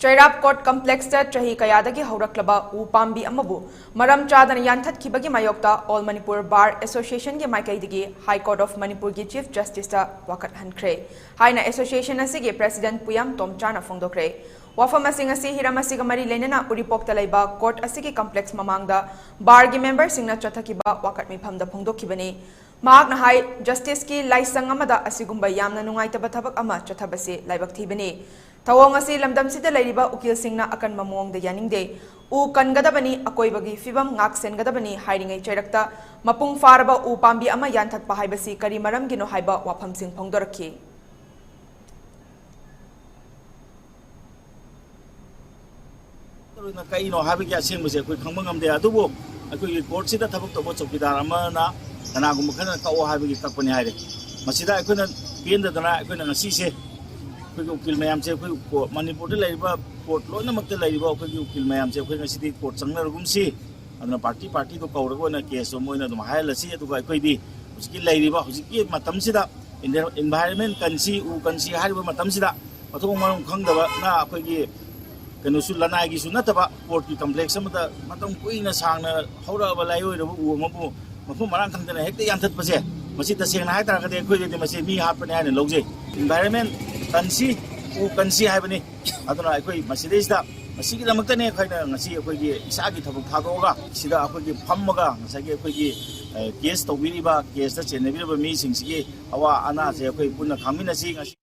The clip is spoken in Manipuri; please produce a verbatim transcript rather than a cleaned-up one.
ꯆꯩꯔꯥꯞ ꯀꯣꯔꯠ ꯀꯝꯄ꯭ꯂꯦꯛꯁꯇ ꯆꯍꯤ ꯀꯌꯥꯗꯒꯤ ꯍꯧꯔꯛꯂꯕ ꯎ ꯄꯥꯝꯕꯤ ꯑꯃꯕꯨ ꯃꯔꯝ ꯆꯥꯗꯅ ꯌꯥꯟꯊꯠꯈꯤꯕꯒꯤ ꯃꯥꯌꯣꯛꯇ All Manipur Bar Associationꯒꯤ ꯃꯥꯏꯀꯩꯗꯒꯤ High Court of Manipurꯒꯤ Chief Justiceꯇ ꯋꯥꯀꯠꯍꯟꯈ꯭ꯔꯦ ꯍꯥꯏꯅ association ꯑꯁꯤꯒꯤ president ꯄꯨꯌꯥꯝ ꯇꯣꯝꯆꯥꯅ ꯐꯣꯡꯗꯣꯛꯈ꯭ꯔꯦ꯫ ꯋꯥꯐꯝ ꯑꯁꯤꯡ ꯑꯁꯤ ꯍꯤꯔꯝ ꯑꯁꯤꯒ ꯃꯔꯤ ꯂꯩꯅꯅ ꯎꯔꯤꯄꯣꯛꯇ ꯂꯩꯕ ꯀꯣꯔꯠ ꯑꯁꯤꯒꯤ ꯀꯝꯄ꯭ꯂꯦꯛꯁ ꯃꯃꯥꯡꯗ ꯕꯥꯔꯒꯤ ꯃꯦꯝꯕꯔꯁꯤꯡꯅ ꯆꯠꯊꯈꯤꯕ ꯋꯥꯀꯠ ꯃꯤꯐꯝꯗ ꯐꯣꯡꯗꯣꯛꯈꯤꯕꯅꯤ꯫ ꯃꯍꯥꯛꯅ ꯍꯥꯏ, ꯖꯁꯇꯤꯁꯀꯤ ꯂꯥꯏꯁꯪ ꯑꯃꯗ ꯑꯁꯤꯒꯨꯝꯕ ꯌꯥꯝꯅ ꯅꯨꯡꯉꯥꯏꯇꯕ ꯊꯕꯛ ꯑꯃ ꯆꯠꯊꯕꯁꯤ ꯂꯥꯏꯕꯛ ꯊꯤꯕꯅꯤ꯫ ꯊꯧꯑꯣꯡ ꯑꯁꯤ ꯂꯝꯗꯝꯁꯤꯗ ꯂꯩꯔꯤꯕ ꯎꯀꯤꯜꯁꯤꯡꯅ ꯑꯀꯟꯕ ꯃꯑꯣꯡꯗ ꯌꯥꯅꯤꯡꯗꯦ꯫ ꯎ ꯀꯟꯒꯗꯕꯅꯤ, ꯑꯀꯣꯏꯕꯒꯤ ꯐꯤꯕꯝ ꯉꯥꯛ ꯁꯦꯟꯒꯗꯕꯅꯤ ꯍꯥꯏꯔꯤꯉꯩ ꯆꯩꯔꯛꯇ ꯃꯄꯨꯡ ꯐꯥꯔꯕ ꯎ ꯄꯥꯝꯕꯤ ꯑꯃ ꯌꯥꯟꯊꯠꯄ ꯍꯥꯏꯕꯁꯤ ꯀꯔꯤ ꯃꯔꯝꯒꯤꯅꯣ ꯍꯥꯏꯕ ꯋꯥꯐꯝꯁꯤꯡ ꯐꯣꯡꯗꯣꯔꯛꯈꯤ꯫ ꯀꯩꯅꯣ ꯍꯥꯏꯕꯒꯤ ꯑꯁꯦꯡꯕꯁꯦ ꯑꯩꯈꯣꯏ ꯈꯪꯕ ꯉꯝꯗꯦ꯫ ꯑꯗꯨꯕꯨ ꯑꯩꯈꯣꯏꯒꯤ ꯀꯣꯔꯠꯁꯤꯗ ꯊꯕꯛ ꯇꯧꯕ ꯆꯧꯀꯤꯗꯥꯔ ꯑꯃꯅ ꯀꯅꯥꯒꯨꯝꯕ ꯈꯔꯅ ꯀꯛꯑꯣ ꯍꯥꯏꯕꯒꯤ ꯀꯛꯄꯅꯤ ꯍꯥꯏꯔꯦ꯫ ꯃꯁꯤꯗ ꯑꯩꯈꯣꯏꯅ ꯄꯦꯟꯗꯗꯅ ꯑꯩꯈꯣꯏꯅ ꯉꯁꯤꯁꯦ ꯑꯩꯈꯣꯏꯒꯤ ꯎꯀꯤꯜ ꯃꯌꯥꯝꯁꯦ ꯑꯩꯈꯣꯏ ꯀꯣ-, ꯃꯅꯤꯄꯨꯔꯗ ꯂꯩꯔꯤꯕ ꯀꯣꯔꯠ ꯂꯣꯏꯅꯃꯛꯇ ꯂꯩꯔꯤꯕ ꯑꯩꯈꯣꯏꯒꯤ ꯎꯀꯤꯜ ꯃꯌꯥꯝꯁꯦ ꯑꯩꯈꯣꯏ ꯉꯁꯤꯗꯤ ꯀꯣꯔꯠ ꯆꯪꯅꯔꯒꯨꯝꯁꯤ꯫ ꯑꯗꯨꯅ ꯄꯥꯔꯇꯤ ꯄꯥꯔꯇꯤꯗꯣ ꯀꯧꯔꯒ ꯑꯣꯏꯅ ꯀꯦꯁꯇꯣ ꯃꯣꯏꯅ ꯑꯗꯨꯝ ꯍꯥꯏꯍꯜꯂꯁꯤ꯫ ꯑꯗꯨꯒ ꯑꯩꯈꯣꯏꯗꯤ ꯍꯧꯖꯤꯛꯀꯤ ꯂꯩꯔꯤꯕ ꯍꯧꯖꯤꯛꯀꯤ ꯃꯇꯝꯁꯤꯗ ꯏꯟꯚꯥꯏꯔꯣꯟꯃꯦꯟ ꯀꯟꯁꯤ, ꯎ ꯀꯟꯁꯤ ꯍꯥꯏꯔꯤꯕ ꯃꯇꯝꯁꯤꯗ ꯃꯊꯣꯡ ꯃꯔꯝ ꯈꯪꯗꯕꯅ ꯑꯩꯈꯣꯏꯒꯤ ꯀꯩꯅꯣꯁꯨ ꯂꯅꯥꯏꯒꯤꯁꯨ ꯅꯠꯇꯕ ꯀꯣꯔꯠꯀꯤ ꯀꯝꯄ꯭ꯂꯦꯛꯁ ꯑꯃꯗ ꯃꯇꯝ ꯀꯨꯏꯅ ꯁꯥꯡꯅ ꯍꯧꯔꯛꯑꯕ ꯂꯥꯏꯑꯣꯏꯔꯕ ꯎ ꯑꯃꯕꯨ ꯃꯐꯝ ꯃꯔꯥꯡ ꯈꯪꯗꯅ ꯍꯦꯛꯇ ꯌꯥꯟꯊꯠꯄꯁꯦ, ꯃꯁꯤ ꯇꯁꯦꯡꯅ ꯍꯥꯏꯇꯥꯔꯒꯗꯤ ꯑꯩꯈꯣꯏꯗꯗꯤ ꯃꯁꯤ ꯃꯤ ꯍꯥꯠꯄꯅꯤ ꯍꯥꯏꯅ ꯂꯧꯖꯩ꯫ ꯏꯟꯚꯥꯏꯔꯣꯟꯃꯦꯟ ꯀꯟꯁꯤ, ꯎ ꯀꯟꯁꯤ ꯍꯥꯏꯕꯅꯤ꯫ ꯑꯗꯨꯅ ꯑꯩꯈꯣꯏ ꯃꯁꯤꯗꯩꯁꯤꯗ ꯃꯁꯤꯒꯤꯗꯃꯛꯇꯅꯦ ꯑꯩꯈꯣꯏꯅ ꯉꯁꯤ ꯑꯩꯈꯣꯏꯒꯤ ꯏꯁꯥꯒꯤ ꯊꯕꯛ ꯊꯥꯗꯣꯛꯑꯒ ꯁꯤꯗ ꯑꯩꯈꯣꯏꯒꯤ ꯐꯝꯃꯒ ꯉꯁꯥꯏꯒꯤ ꯑꯩꯈꯣꯏꯒꯤ, ꯑꯦ, ꯀꯦꯁ ꯇꯧꯕꯤꯔꯤꯕ, ꯀꯦꯁꯇ ꯆꯦꯟꯅꯕꯤꯔꯤꯕ ꯃꯤꯁꯤꯡꯁꯤꯒꯤ ꯑꯋꯥ ꯑꯅꯥꯁꯦ ꯑꯩꯈꯣꯏ ꯄꯨꯟꯅ ꯈꯪꯃꯤꯟꯅꯁꯤ꯫ ꯉꯁꯤ